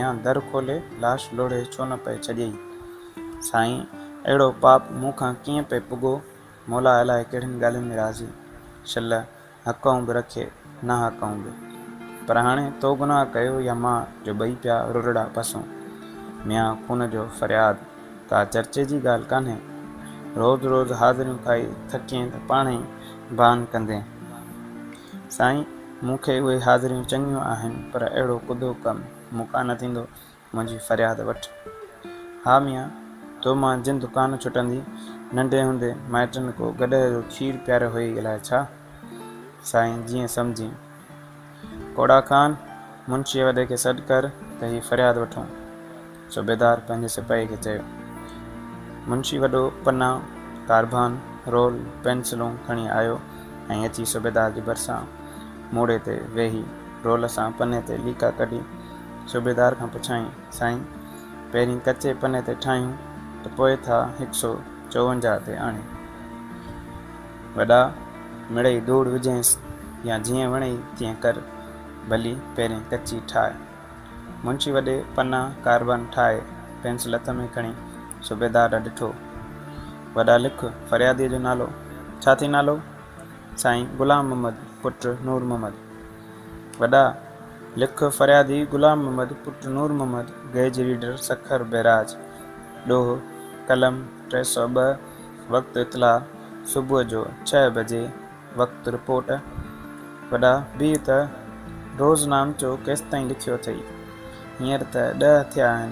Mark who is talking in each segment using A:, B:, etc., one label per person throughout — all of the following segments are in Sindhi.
A: ميان در کولي لاش لوڙهي ڇو نه پئي ڇڏيئي؟ سائين، اهڙو پاپ مون کان ڪيئن پئي پڳو؟ مولا الائي ڪهڙين ڳالهين ۾ راضي. شل حقئون به رکي، ناحقئون به. پر هاڻي تو گناهه ڪيو يا مان جو ٻئي پيا ررڙا پسون. ميان خون جو فرياد ڪا چرچي جي ڳالهه ڪانهي. روز روز حاضريون کائي ٿڪين ته پاڻهئي بان ڪندين. سائين، مون کي اهي حاضريون چڱيون آهن پر اهڙو ڪڌو ڪم مون ڪانه ٿيندو. منهنجي فرياد وٺ. ها ميان، تو مان جند ڪانه ڇٽندي. ننڍي هوندي مائٽن ڪو گڏهه جو کير پياريو هيئي الائي ڇا؟ سائين جيئن سمجهين. ڪوڙا خان، منشيء وڏي کي سڏ ڪر ته هي فرياد وٺون. صوبيدار پنهنجي سپاهيء کي چيو. منشي وڏو پنا، ڪاربان، رول، پينسلون کڻي آيو ۽ اچي صوبيدار جي ڀرسان موڙي تي ويهي رول سان پني تي ليڪا ڪڍي صوبيدار کان پڇيائين، سائين، پهرين ڪچي پني تي ٺاهيون ته پوء ٿا هڪ سو 54 تي آڻيون. وڏا، مڙئي ڌوڙ وجهينس يا جيئن وڻئي تيئن ڪر، ڀلي پهرين ڪچي ٺاهه. منشي وڏي پنا ڪاربان ٺاهي پينسل هٿ ۾ کڻي صوبيدار ڏانهن ڏٺو. وڏا لک، فرياديء جو نالو؟ ڇا ٿي نالو؟ سائين، غلام محمد پٽ نور محمد. وڏا، لک، فريادي غلام محمد پٽ Noor Muhammad, gauge reader Sukkur barrage, ڏوهه، قلم 302، وقت اطلاع صبح جو ڇهه بجي، وقت رپورٽ. وڏا، بيهه ته روزنامچو ڪيستائين لکيو اٿئي؟ هينئر ته ڏهه ٿيا آهن.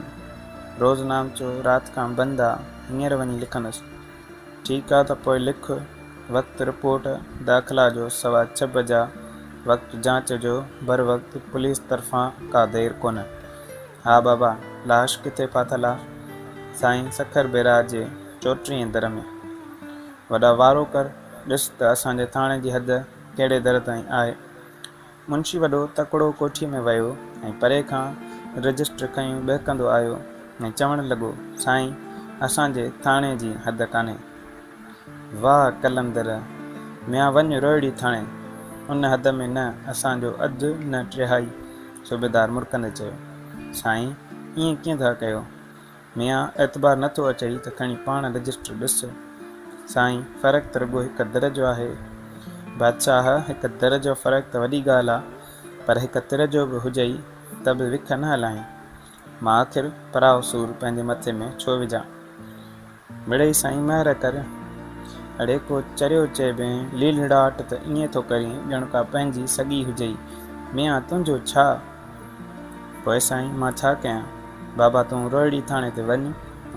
A: روزنامچو رات کان بند آ، هينئر وڃي لکندس. ٺيڪ آ ته پوء لک، وقت رپورٽ داخلا جو 6:15 بجا، وقت جاچ جو بروقت پوليس طرفان ڪا دير ڪونه. ها بابا، لاش ڪٿي ڦاٿل آ؟ سائين سکر بيراج جي چوٽيهين در ۾. وڏا وارو ڪر، ڏس ته اسان جي ٿاڻي جي حد ڪهڙي در تائين آهي. منشي وڏو تڪڙو ڪوٺيء ۾ ويو ۽ پري کان رجسٽر کنيون ٻهڪندو آيو ۽ چوڻ لڳو، سائين، اسان جي ٿاڻي جي حد ڪانهي. واهه قلندر! ميان وڃ روهڙي ٿاڻي، ان حد ۾ نه اسان جو اڌ نه ٽهائي. صوبيدار مرڪندي چيو، سائين، ائين ڪيئن ٿا ڪيو؟ ميان، اعتبار نه ٿو اچئي ته کڻي پاڻ رجسٽر ڏس. سائين، فرق ته رڳو هڪ در جو آهي. بادشاهه، هڪ در جو فرق ته وڏي ڳالهه آ، پر هڪ تر جو به هجئي ته به وک نه هلائين. مان آخر پرائو سور پنهنجي مٿي ۾ ڇو وجهان؟ مڙئي سائين مهر ڪر. اڙي ڪو چريو چئبين، ليلڙاٽ ته ائين ٿو ڪرين ڄڻ ڪا پنهنجي سڳي هجئي. ميان، تنهنجو ڇا؟ پوء سائين مان ڇا ڪيان؟ بابا تون روهڙي ٿاڻي تي وڃ،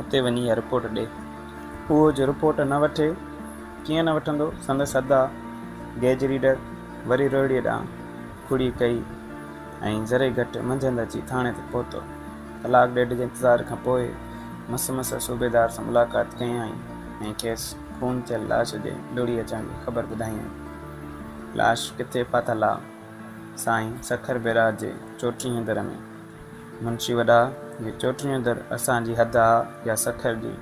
A: اتي وڃي اها رپورٽ ڏي. اهو جو رپورٽ نه وٺي، ڪيئن نه وٺندو؟ سندس ادا گيج ريڊر وري روهڙيء ڏانهن کڙي ڪئي ۽ ذري گهٽ منجهند اچي ٿاڻي تي پهتو. ڪلاڪ ڏيڍ جي انتظار کان پوء مس مس صوبيدار سان ملاقات ڪيائين ۽ کيس خون ٿيل لاش جي لڙهي اچڻ جي خبر ٻڌايائين. لاش ڪٿي ڦاٿل آ؟ سائين سکر بئراج جي چوٽيهين در ۾. منشي وڏا، هي چوٽيهون در اسان جي حد آ يا سکر جي؟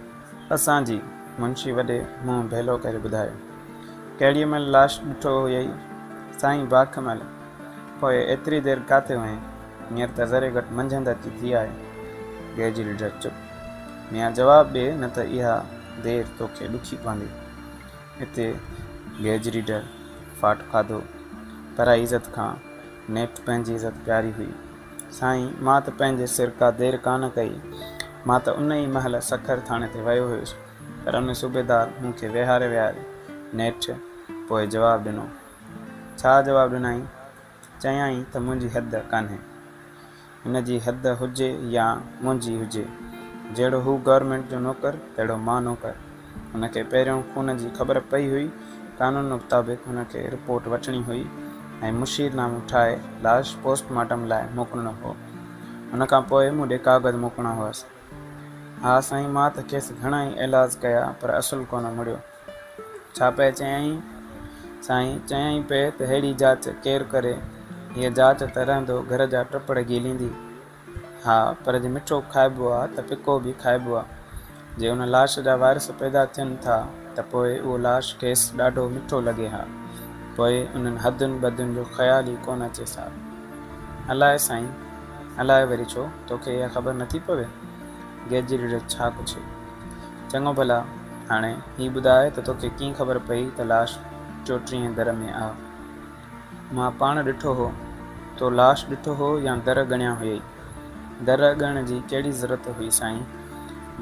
A: اسان جي، منشي وڏي منهن ڀيلو ڪري ٻڌايو. ڪهڙيء مهل لاش ڏٺو هيئي؟ سائين باک مهل. پوء ايتري دير ڪاٿي هئين؟ هينئر ته ذري گهٽ منجهند اچي ٿي آهي. گيج ليڊر چپ. ميان جواب ڏي نه ته اها دير توکي ڏکي پوندي. اتي گيج ريڊر ڦاٽ کاڌو. پرائي عزت کان نيٺ پنهنجي عزت پياري هئي. سائين، مان ته پنهنجي سر ڪا دير ڪانه ڪئي. مان ته ان ئي مهل سکر ٿاڻي تي ويو هيس، پر ان صوبيدار مون کي ويهاري ويهاري نيٺ پوء جواب ڏنو. ڇا جواب ڏنائين؟ چيائين ته منهنجي حد ڪانهي. هن جي حد هجي يا منهنجي هجي، جهڙو هو گورنمينٽ جو نوڪر، تهڙو مان نوڪر. هن کي پهريون خون جي خبر پئي هئي، قانون مطابق هن کي رپورٽ وٺڻي هئي ۽ مشير نامو ٺاهي لاش پوسٽ مارٽم لاء موڪلڻو هو. ان کان پوء مون ڏي ڪاغذ موڪلڻا هئس. ها سائين، مان ته کيس گهڻا ئي ايلاز ڪيا، پر اصل ڪونه مڙيو. ڇا پئي چيائين؟ سائين، چيائين پئي ته ههڙي جاچ ڪير ڪري؟ هيء جاچ ته رهندو گهر جا ٽپڙ گهليندي. ها، پر جي مٺو کائبو آ ته ڦڪو به کائبو آ. جي ان لاش جا وارث پيدا ٿين ٿا ته پوء اهو لاش کيس ڏاڍو مٺو لڳي ها. پوء انهن حدن بدن جو خيال ئي ڪونه اچيس ها. الائي سائين! الائي وري ڇو، توکي اها خبر نٿي پوي؟ گيجريڊر ڇا پڇي. چڱو ڀلا، هاڻي هي ٻڌاء ته توکي ڪيئن خبر پئي ته لاش چوٽيهين در ۾ آ؟ مان پاڻ ڏٺو هو. تو لاش ڏٺو هو يا در ڳڻيا هيئي؟ در ڳڻڻ جي ڪهڙي ضرورت هئي سائين؟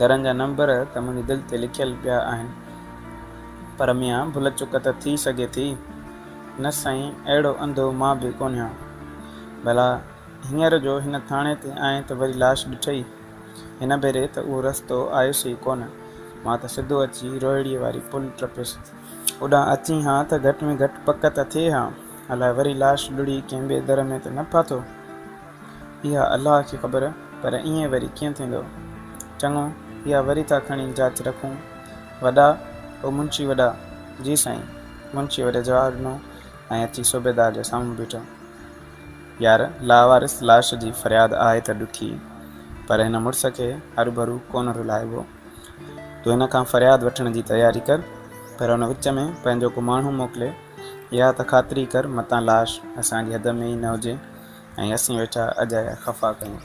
A: درن جا نمبر ته منهنجي دل تي لکيل پيا آهن. پر ميان ڀل چڪ ته ٿي سگهي ٿي. نه سائين اهڙو انڌو مان به ڪونهيان. ڀلا هينئر جو هن ٿاڻي تي آئين ته وري لاش ڏٺئي؟ هن ڀيري ته اهو رستو آيس ئي ڪونه. مان ته سڌو اچي روهڙيء واري پل ٽپيس. اوڏانهن اچين ها ته گهٽ ۾ گهٽ پڪ ته ٿئي ها. الائي وري لاش لڙهي ڪنهن ٻئي در ۾ ته نه ڦاٿو؟ اها الله کي خبر، پر ائين وري ڪيئن ٿيندو؟ چڱو، اها وري ٿا کڻي جاچ رکون. وڏا، او منشي وڏا! جي سائين! منشي وڏي جواب ڏنو ۽ اچي صوبيدار جي سامهون بيٺو. يار، لاوارث لاش جي فرياد آهي ته ڏکي، پر هن مڙس کي هروڀرو ڪونه رلائبو. تون هن کان فرياد وٺڻ جي تياري ڪر، پر ان وچ ۾ پنهنجو ڪو ماڻهو موڪلي اها ته خاطري ڪر متان لاش اسان جي حد ۾ ئي نه هجي ۽ اسين ويٺا اجايا خفا ڪيون.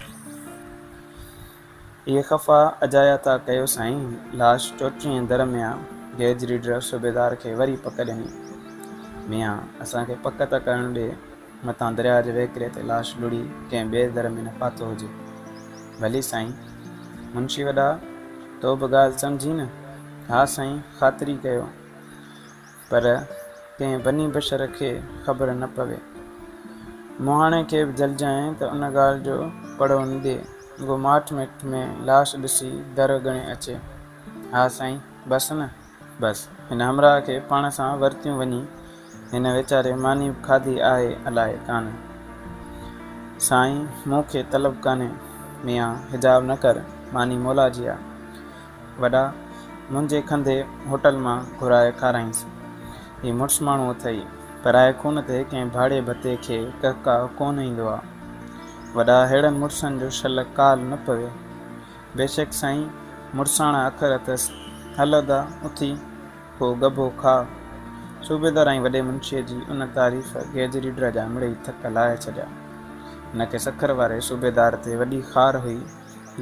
A: اهي خفا اجايا ٿا ڪيو سائين، لاش چوٽيهين در ۾ آ. گيج ريڊر صوبيدار کي وري پڪ ڏني. ميان، اسان کي پڪ ته ڪرڻ ڏي، متان درياء جي وهڪري تي لاش لڙهي ڪنهن ٻئي در ۾ نه ڦاٿو هجي. ڀلي سائين. منشي وڏا، تو به ڳالهه سمجهي نه؟ ها سائين، خاطري ڪيو. پر ڪنهن بني بشر کي خبر نه پوي. مهاڻي کي به جهلجانء ته ان ڳالهه جو پڙهو نه ڏي. گو ماٺ ميٺ ۾ لاش ڏسي در ڳڻي اچي. ها سائين، بس نه؟ بس. هن همراهه کي پاڻ سان ورتيون وڃي. هن ويچاري ماني به کاڌي آهي الائي ڪانه. سائين، مون کي طلب ڪانهي. ميان، حجاب نه ڪر، ماني مولا جي آ. وڏا، منهنجي کنڌي هوٽل مان گهرائي کارائينس. هي مڙس ماڻهو اٿئي. پرائي خون تي ڪنهن ڀاڙي ڀتي کي ڪهڪاء ڪونه ايندو آ. وڏا، ههڙن مڙسن جو شل ڪال نه پوي. بيشڪ سائين، مڙساڻا اکر اٿس. هل ادا، اٿي ڪو ڳڀو کاء. صوبيدار ۽ وڏي منشيء جي ان تعريف گيج ريڊر جا مڙئي ٿڪ لاهي ڇڏيا. هن کي سکر واري صوبيدار تي وڏي خار هئي.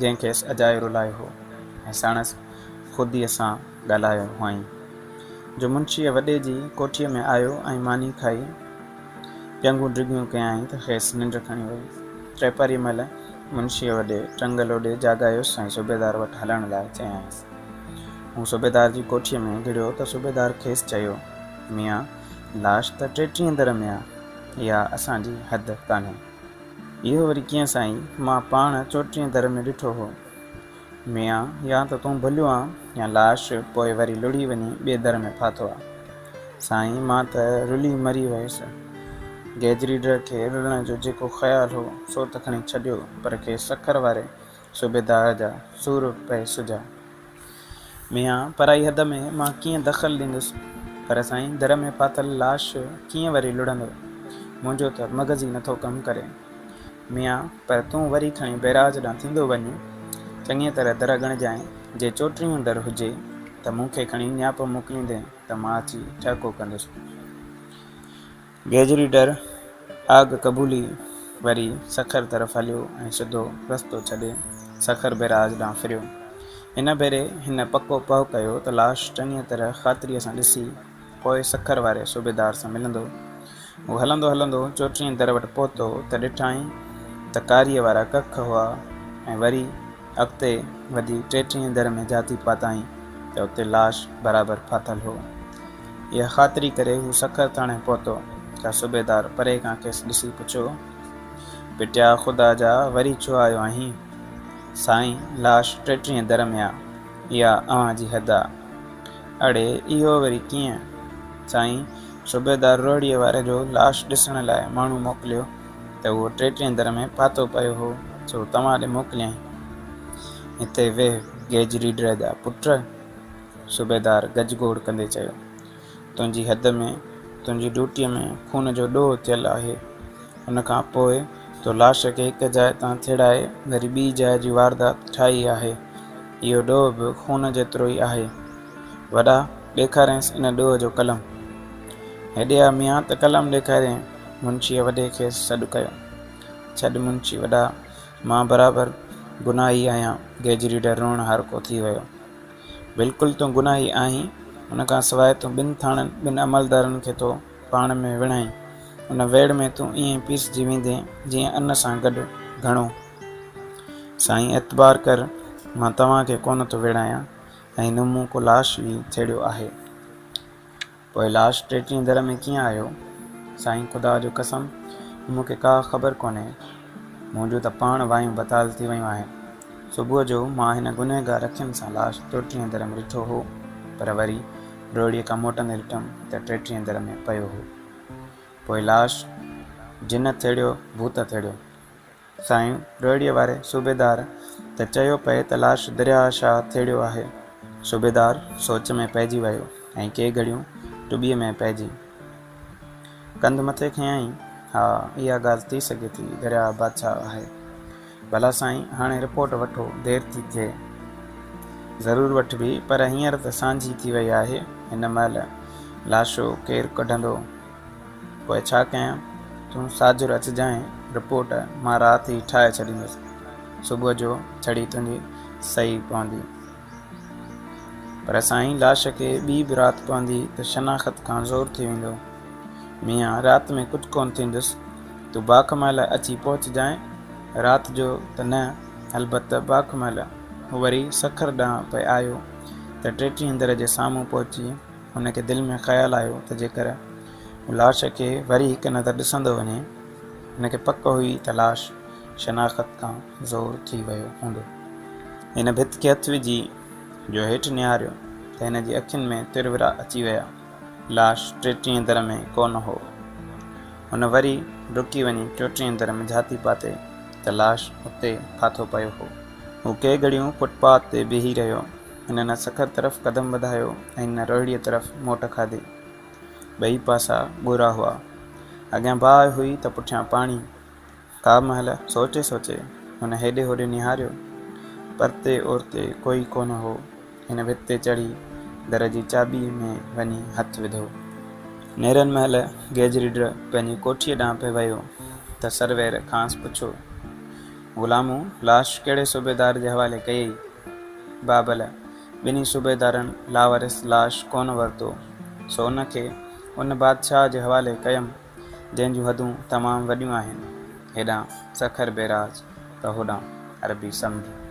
A: جنهن کيس اجايو رلايو هو ۽ ساڻس خوديء سان ڳالهايو هئائين. جو منشيء وڏي جي ڪوٺيء ۾ آيو ۽ ماني کائي ڄنگهون ڊگهيون ڪيائين ته کيس ننڊ کڻي وئي. ٽيپهريء مهل منشيء وڏي ٽنگ لوڏي جاڳايس ۽ صوبيدار وٽ هلڻ لاء چيائينس. هو صوبيدار جي ڪوٺيء ۾ گهڙيو ته صوبيدار کيس چيو، ميان، لاش ته ٽيٽيهين در ۾ آ، اها اسان جي حد ڪانهي. اهو وري ڪيئن سائين، مان پاڻ چوٽيهين در ۾ ڏٺو هو. ميان، يا ته تون ڀليو آن يا لاش پوء وري لڙهي وڃي ٻئي در ۾ ڦاٿو آ. سائين، مان ته رلي مري ويس. گيجريڊر کي رلڻ جو جيڪو خيال هو، سو ته کڻي ڇڏيو، پر کيس سکر واري صوبيدار جا سور پئي سجهيا. ميان، پرائي حد ۾ مان ڪيئن دخل ڏيندس؟ پر سائين، در ۾ ڦاٿل لاش ڪيئن وري لڙهندو؟ منهنجو ته مغز ئي نٿو ڪم ڪري. ميان، پر تون وري کڻي بئراج ڏانهن ٿيندو وڃ، چڱيء طرح در ڳڻجانء، جي چوٽيهون در هجي ته مون کي کڻي نياپو موڪليندين ته مان اچي ٺهڪو ڪندس. گيجري ڊر آگ قبولي وري سکر طرف هليو ۽ سڌو رستو ڇڏي سکر بئراج ڏانهن ڦريو. هن ڀيري هن پڪو پهه ڪيو ته لاش چڱيء طرح خاطريء سان ڏسي پوء سکر واري صوبيدار سان ملندو. هو هلندو هلندو چوٽيهين در وٽ پهتو ته ڏٺائين ته ڪاريء وارا ڪک هئا ۽ وري اڳتي وڌي ٽيٽيهين در ۾ جهاتي پاتائين ته اتي لاش برابر ڦاٿل هو. اها خاطري ڪري هو سکر ٿاڻي پهتو ته صوبيدار پري کان کيس ڏسي پڇيو، پٽيا خدا جا وري ڇو آيو آهين؟ سائين لاش ٽيٽيهين در ۾ آ، اها اوهان جي حد آ. اڙي اهو وري ڪيئن؟ سائين صوبيدار روهڙيء واري جو لاش ڏسڻ لاء ماڻهو موڪليو ته اهو ٽيٽيهين در ۾ ڦاٿو پيو هو، سو توهان ڏي موڪليائين. هتي ويهه گيج ريڊر جا پٽ! صوبيدار گجگوڙ ڪندي چيو، تنهنجي حد ۾، تنهنجي ڊيوٽيء ۾ خون جو ڏوهه ٿيل آهي. ان کان پوء تو لاش کي هڪ جاء تان ٿيڙائي وري ٻي جاء جي واردات ٺاهي آهي. اهو ڏوهه به خون جيترو ئي آهي. وڏا، ڏيکارينس ان ڏوهه جو قلم. هيڏي آ ميان ته قلم ڏيکارين. منشيء وڏي کيس سڏ ڪيو. ڇڏ منشي وڏا! مان برابر گناهي آهيان. گيجريڊر روئڻهارڪو ٿي ويو. بلڪل تون گناهي آهين. ان کان سواء تون ٻن ٿاڻن، ٻن عملدارن کي ٿو پاڻ ۾ وڙهائين. ان ويڙهه ۾ تون ائين پيسجي ويندين، جيئن ان سان گڏ گهڻو. سائين اعتبار ڪر، مان توهان کي ڪونه ٿو ويڙهايان ۽ نه مون ڪو لاش ئي ٿيڙيو آهي. پوء لاش ٽيٽيهين در ۾ ڪيئن آيو؟ سائين خدا جو قسم مون کي ڪا خبر ڪونهي. منهنجون ته پاڻ وايون بتال ٿي ويون آهن. صبح جو مان هن گنهگار اکين سان لاش چوٽيهين در ۾ ڏٺو هو، پر وري روهڙيء کان موٽندي ڏٺم ته ٽيٽيهين در ۾ پيو هو. پوء لاش جن ٿيڙيو ڀوت ٿيڙيو. سائين روهڙيء واري صوبيدار ته چيو پئي ته لاش درياهه شاهه ٿيڙيو آهي. صوبيدار سوچ ۾ پئجي ويو ۽ ڪي گهڙيون ٽٻيء ۾ پئجي ڪنڌ مٿي کنيائين. ها، اها ڳالهه ٿي سگهي ٿي، درياهه بادشاهه آهي. ڀلا سائين، هاڻي رپورٽ وٺو، دير ٿي ٿئي. ضرور وٺبي، پر هينئر ته سانجهي ٿي وئي آهي، هن مهل لاشو ڪير ڪڍندو؟ پوء ڇا ڪيان؟ تون ساجهر اچجانء، رپورٽ مان رات ئي ٺاهي ڇڏيندس. صبح جو ڇڙي تنهنجي صحيح پوندي. پر سائين لاش کي ٻي به رات پوندي ته شناخت کان زور ٿي ويندو. ميان رات ۾ ڪجهه ڪونه ٿيندس. تون باک مهل اچي پهچجانء. رات جو ته نه، البته باک مهل. هو وري سکر ڏانهن پئي آيو ته ٽيٽيهين در جي سامهون پهچي هن کي دل ۾ خيال آيو ته جيڪر هو لاش کي وري هڪ نظر ڏسندو وڃي. هن کي پڪ هئي ته لاش شناخت کان زور ٿي ويو هوندو. هن ڀت کي هٿ وجهي جو هيٺ نهاريو ته هن جي اکين ۾ ترورا اچي ويا. لاش ٽيٽيهين در ۾ ڪونه هو. هن وري ڊڪي وڃي چوٽيهين در ۾ جهاتي پاتي ته لاش اتي ڦاٿو پيو هو. هو ڪي گهڙيون فٽ پاٿ تي بيهي رهيو. هن نه سکر طرف قدم وڌايو ۽ نه روهڙيء طرف موٽ کاڌي. ٻئي پاسا ڳورا هئا. اڳيان باهه هئي ته پٺيان پاڻي. ڪا مهل سوچي سوچي هن هيڏي هوڏي نهاريو. پرتي اورتي ڪوئي ڪونه هو. هن ڀت تي چڙهي در جي چاٻيء ۾ وڃي هٿ وڌو. نيرن مهل گيج ريڊر پنهنجي ڪوٺيء ڏانهن پئي ويو ته سروير کانئس پڇيو، غلامو، لاش ڪهڙي صوبيدار جي حوالي ڪيئي؟ بابل، ٻنهي صوبيدارن لاوارث لاش ڪونه ورتو، سو ان کي ان بادشاهه جي حوالي ڪيم، جنهن جون حدون تمام وڏيون آهن. هيڏانهن سکر بئراج ته هوڏانهن عربي سمنڊ.